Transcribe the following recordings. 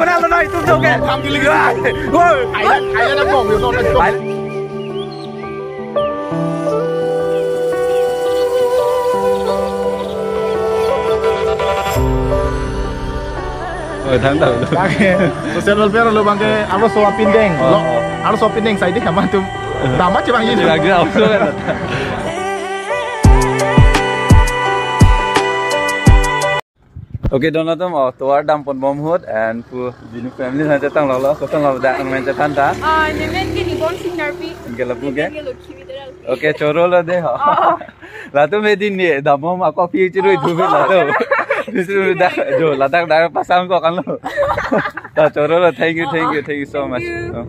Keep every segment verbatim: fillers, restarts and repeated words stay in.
Mana lo na itu joget. Kam gili-gili. Woi. Ayan, ayan, aku mau nonton. Oh, thang ta. Oke. Social welfare lo abang ke, arloso apindeng. Oh. Lo, arloso apindeng sai di sama tu. Dama cebang ini. Cebang ini, oh, so kan. Okay, don atum, oh, tovar dampon bom ahut and pu bini family na chetong lo lo, kosonlo dak main chethan ta. Ah, nemen ke Nibon Sing Narpi. Ke lapu ke? Nemen ke Lokhi Bidara. Okay, choro lo de ho. Oh. Latum he din ne damom ako pi churu itu latum. Disitu dak jo ladak dak pasang ko kan lo. Ta choro lo, thank you, thank you, thank you so much. Thank you. Oh.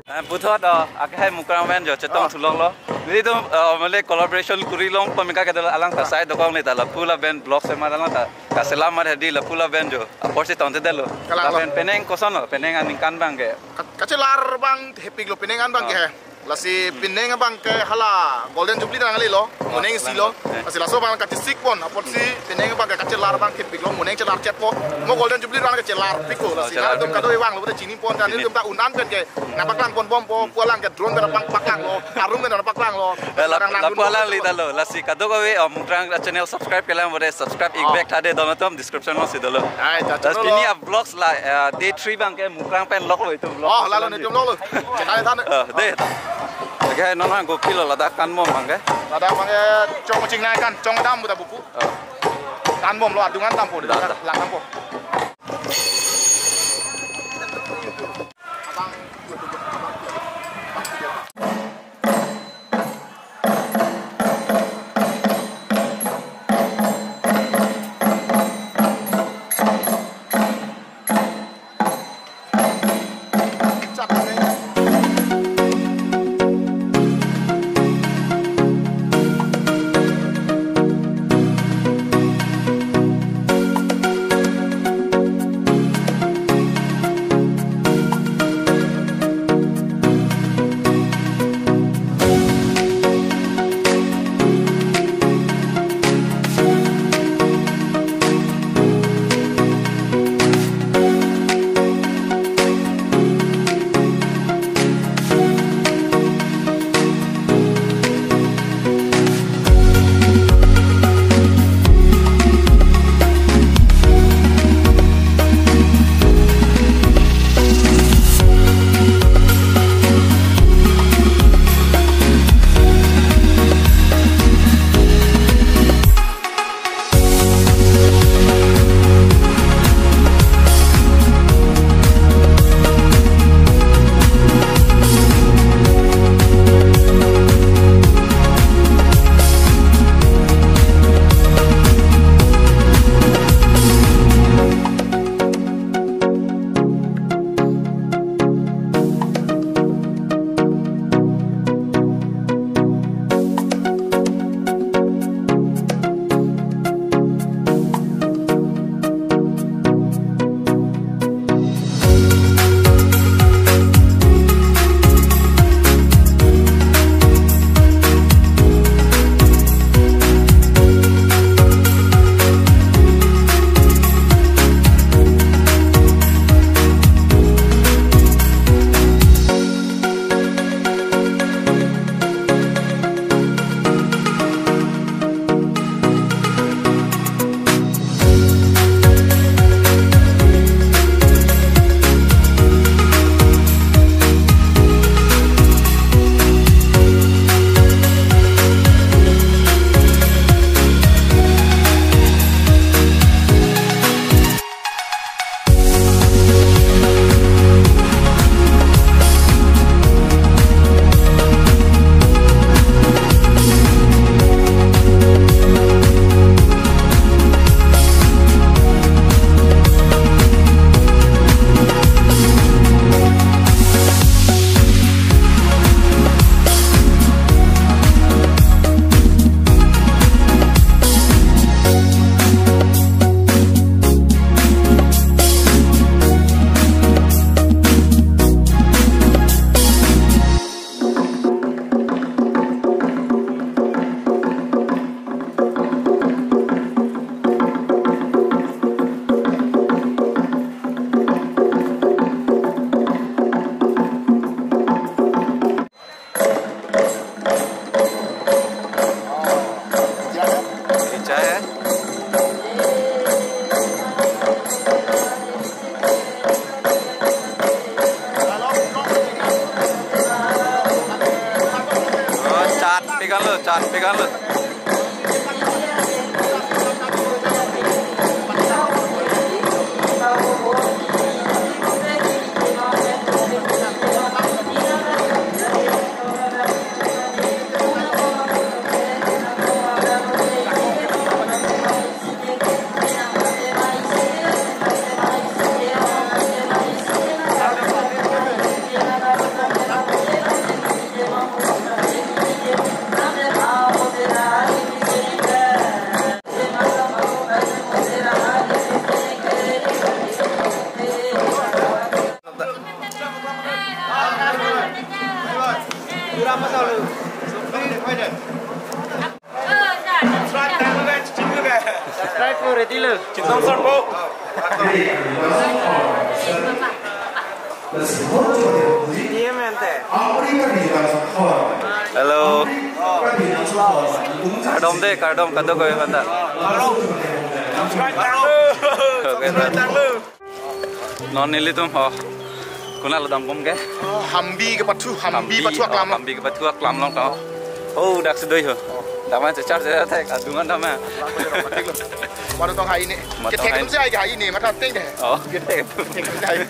Ah, puthot, oh, akhai Mukrang pen jo chetong thulong lo. Nelitum, oh, male collaboration kuri long pamika ke dolo alang ta sai dokong le ta lapu lapen vlog se mar alang ta kaselam mar hedi lapu lapen jo. Apor si tongte delo. Kalang lo. Lapen penang koson lo, penang aningkan abang ke. Ka-, kachelar abang hepik lo penang abang ke. Oh. Lasi penang abang ke hala Golden Jubilee nang le lo. Oh, moneng isi lo. Kalang lo. Eh. Lasi laso abang kachesik pon, apot si penang abang ke kachelar abang hepik lo, moneng chelar chet po. Mo Golden Jubilee abang ke chelar pik lo. Oh, lasi chelar nangtum pik lo. Kado-kave vang lo, bote chini pon, dan chini. Nelitum ta un-an pen ke nangpaklang pon bom po, pu alang ke drone pen nangpaklang lo, arum pen nangpaklang lo. Eh, lap-, nang nang lapu dun alang lo. Li ta lo, lasi kadokave, oh, Mukrang channel subscribe kelang bote subscribe, oh, ik back tha de don atum description lo si dolo. Ai, ta. Lasi channel pini lo. A vlogs la, eh, day three abang ke Mukrang pen lok lo itum vlog. Oh, lalo nelitum lok lo. Chetai than. Eh, de. Okay, non han gopi lo ladak kan mo abang ke. Ladak abang ke chong ching nai kan, chong dam buta buku. Oh. Kan bom lo adungan tampo de. Da, da. Lang tampo. Pegang lo. Subscribe ko ready lo. Chitong sar po. Hello. Kardom de, kardom, kado koi kata. Subscribe tanglo. Okay, subscribe tanglo. Non nelitum ho. Konat lo damkom ke? Hambi kepathu, Hambi, Hambi, pathu, oh, aklam lo. Hambi kepathu aklam along tang. Oh, dak si do ho. Dam-an chechar chechar thek, adung-an dam-an. Matha tong ha-i ne. Matha tong ha-i. Kethek atum si ai ha-i ne, matha teng de. Oh, kethek atum. Kethek atum si ai.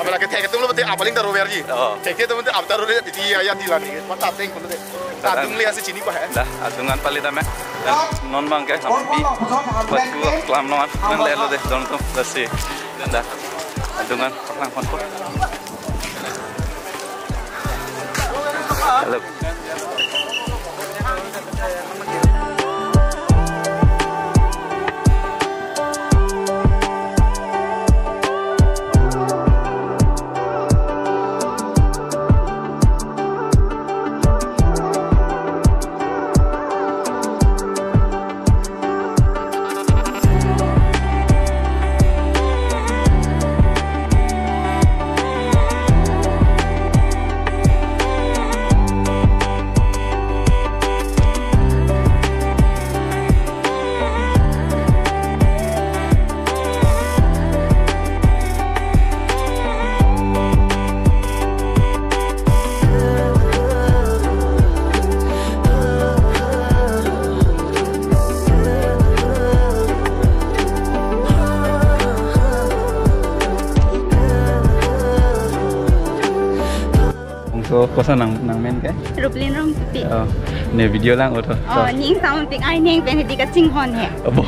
Apalagi kethek atum lo bete abaling ta rover ji. Oh. Kethek atum bete ab ta rover ji, ya, ya, tila ne. Matha teng ko lo de. Adung le asi chini pa he. Dah, adung-an pali dam-an. Dan non abang ke Hambi pathu aklam non nanglelo de, don atum, lasi. Dah, adung-an parlang pon po. Hello. Bangso koson nang, nangmen ke? Ruplin Rongpi. Oh, ne video lang oto. Oh, ning sampik ai neng pen hedi kachinghon he. Abo.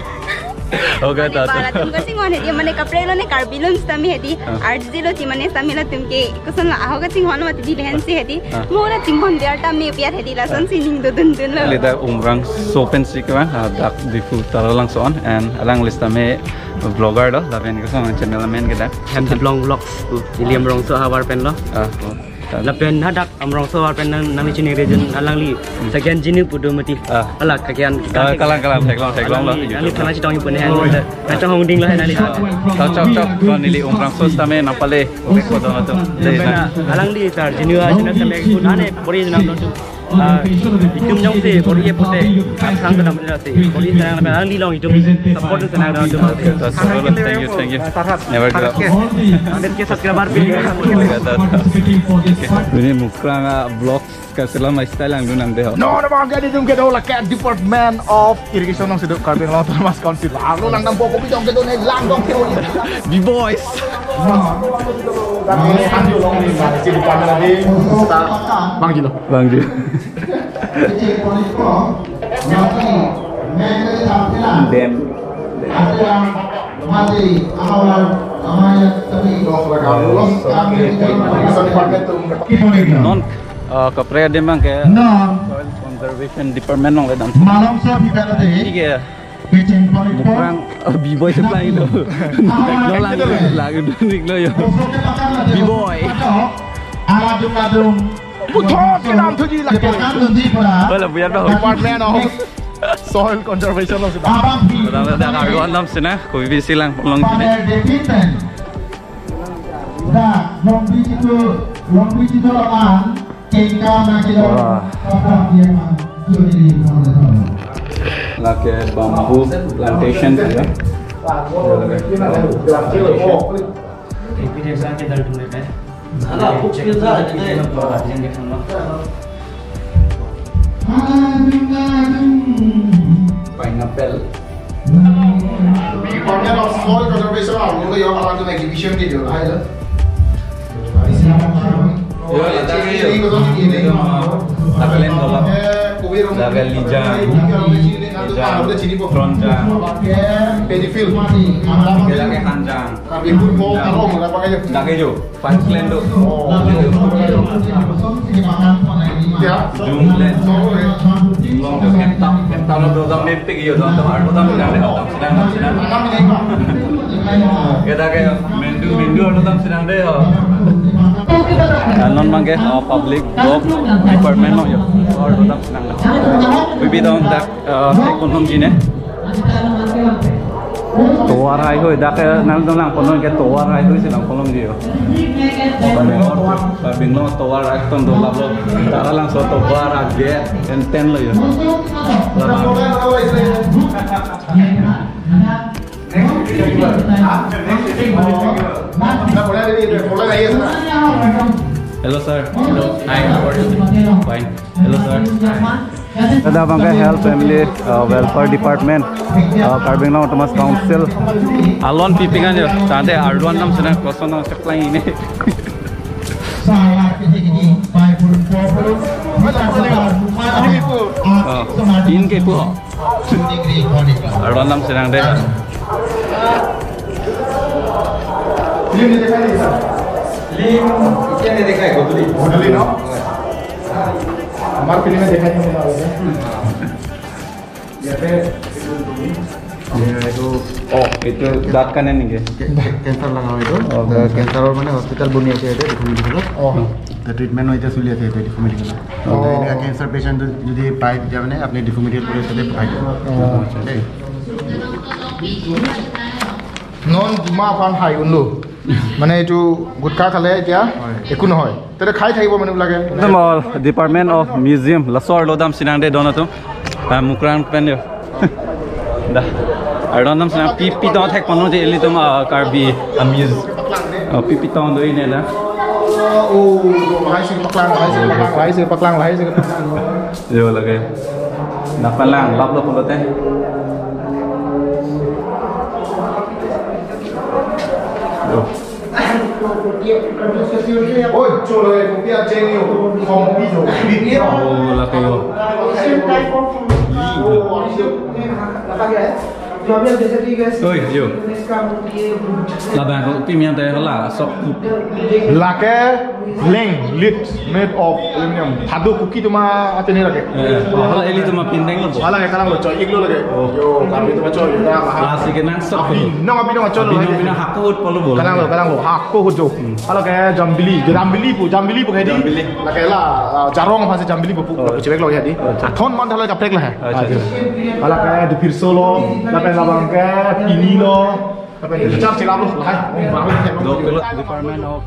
Okay, ta, ta. Bala atum kachinghon hedi, mane kaprek lo ne Karbi lun sitame hedi. Ah. Arts Day lo ti mane sitame latum ke koson la aho kachinghon mati di lehen si hedi. Ah. Mo la chinghon biar tam ne biar hedi lason, ah, si ning dodun dun lo. Leda Umrangso pen si kevang, ah, dak Diphu Taralangso an, and alangli sitame vlogger lo, lapen koson channel amen ke dak. Hamdiplong Vlogs, William Rongso ahavar pen lo. Ah. Lapen hadak Umrangso ahavar pen nang, nangli chini region alangli. Hmm. Second jini pudu mati. Ah. Ala kakian. Ah, kalang, kalang, theklong, theklong lo. Alangli, alangli thana chetong ipu ne han. Kachong hongding lo hai nangli. Chok, chok, chok. Ko neli Umrangso sitame nangpale. Oke, ko don atum. Dei, lapen na. Alangli tar jini wa jini sitame ku nane bori nang don atum. Ah, itum jongsi bori ye pote, sang tenam na si, bori senang na alangli along itum support senang na itum. Thank you, thank you. Never give up. Hundred K subscriber pi. Ini Mukrang, ah, vlogs kaselam style ang dunang deho. Non abang ke itum kedo la ke Department of Irrigation along si do, Karbi Anglong Autonomous Council. Lalu nang nampo kopi jong kedo ne lang dong kedo. B-boys. Bang Jilo. Bang Jilo. Dem. Non, eh, kaprek adim abang ke Soil Conservation Department along le dam. Malom sa phi pela de. Iya. Mukrang, eh, B-boy sebelah itu. Lo lang, lang, lang, lo yo. B-boy. Aladung, aladung. Puthot kedam thuji lake. Wala, buyar dah. Department of Soil Conservation lo sudah. Orang dah karuan dam sini, kopi bisi lang, long sini. Pada depiten. Dah, long bisi tu, long bisi tu lawan. Wah. Lake bamboo plantation ya. Pineapple. Department of Soil Conservation, ah, mungkin yang alam tu exhibition ke dia, hai lah. Yo, ladak ke yo. Ini, ini, ini. Itu, uh, taklen dolap. Laga lijang. Lijang. Fronjang. Paddy field. Ladak ke hanjang. Kami pun mau karong, apa kaya? Ladak ke yo. Fans clan do. Oh. Ya. Jung clan. Long jo kenta, kenta lo do dam mepik yo, dam dam arlo dam sedang de, dam sedang, dam sedang. Kita ke mendu, mendu arlo dam sedang de ho. Anon mangke, uh, public work department lo yo. Arlo dam sedang. Bibi dong dak, uh, tekun hom jine. Tovar hai hoi, dak ke nang dong lang konon ke tovar hai hoi si lang konon ji yo. Karbi Anglong tovar hai ton dolap lo. Tara langso tovar age enten lo yo. Labang. Hello, sir. Hello. Hi, how are you? Fine. Hello, sir. Ada bangke Health Family, uh, Welfare Department, uh, Karbi Anglong Autonomous Council. Alon pipingan yo, tangte arduan nam sena koson nam seplai ini. Oh, in ke pu ho. Arduan nam sedang de. Film ni dekha nahi, sir? Film, kya nahi dekha hai, Godoli? Godoli, no? Hamar film mein dekha nahi hua. Yahan pe, ye to, oh, itu dat ka nahi ke? Ke-, ke-, cancer laga itu. Oh, eh, cancer. Cancer mane hospital boni ase itu, Diphu medical. Oh. Hmm. The treatment hoite suli ase itu, Diphu medical. Oh. Eneka cancer patient jodi pai, jab mane apni Diphu medical college te pathai. Oh. Okay. Non juma aphan hai unlo. Mane itu gutka khale etya, হয়, একো নহয়। Tere khai thaibo mane lage. Ekdom, uh, Department of Museum, laso arlo dam sinang de don atum. Ah, Mukrang pen yo. Da. Arduan nam sinang pi pi tong thek pano je elitum, uh, Karbi amuse. Uh, pi pi tong do ini da. Oh, lahai si paklang, lahai si paklang, lahai si paklang, lahai si paklang. Yo lage. Napa lang, lap lo pulote. Yo. Oi, cholo, eh, kopi acheng yo, kopi yo. Oh, lake yo. Same type of, uh, जो अभी हम जैसे कि गए Oi, yo. इसका ये Labang ko pimian te hala sok. Lake leng, lid made of aluminum. Thadu kuki tuma atene lake. Eh, hala elitum apindeng lo. Hala ke kalang lo, choi ik lo lake. Oh. Yo, kami tuma choi, yo, dah, mahal. Lasi ke nang sok. Abi, nang abi nang choi lo. Abi nang, abi nang hako hut polo bol. Kalang lo, kalang lo, hako hut jo. Hmm. Hala ke jambili, jambili pu, jambili pu ke di. Jambili. Lake la, ah, jarong aphansi jambili pu, pu, oh, chebek lo ya di. Oh, acha. Athon man thala kaprek la hai. Acha, acha. Hala ke dupir solo, lake labang ke pini lo. Lake char chilap lo, hai. Department of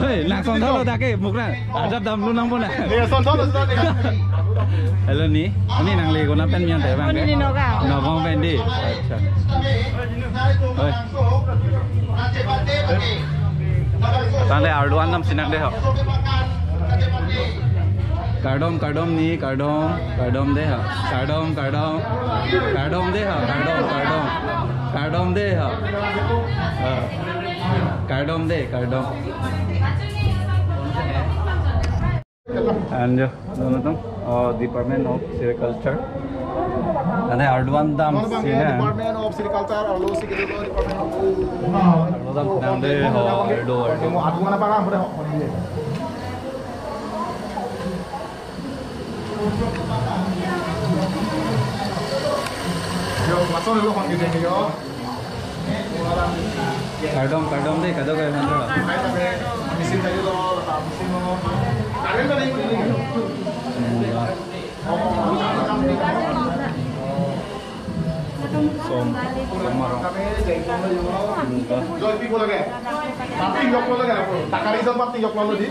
Hey, nang son thalo dak ke, Mukrang. Ajat dam lu nang pona. Hello ni, ani nang le kona pen mian te bang ke? Ni Nagaon. Nagaon pen di. Acha. Oi. Tangte arduan nam sinang de ho. Kardom, kardom ni, kardom, kardom de ho. Kardom, kardom. Kardom de ho, kardom, kardom. Kardom de ho. Ah. Kardom de, kardom. Anjo, nonton, oh, Department of Sericulture. Ane arduan dam sina. Department of Sericulture, arlo si ke Department of Arlo dam nang de ho, ardo, ardo. Arduan apa kan? Yo, masuk dulu kan gitu yo. Kardom, kardom de, kado kayo handro. Som, som marong. Joy people lagi. Tapi yok lo lagi. Takari som pati yok lo di.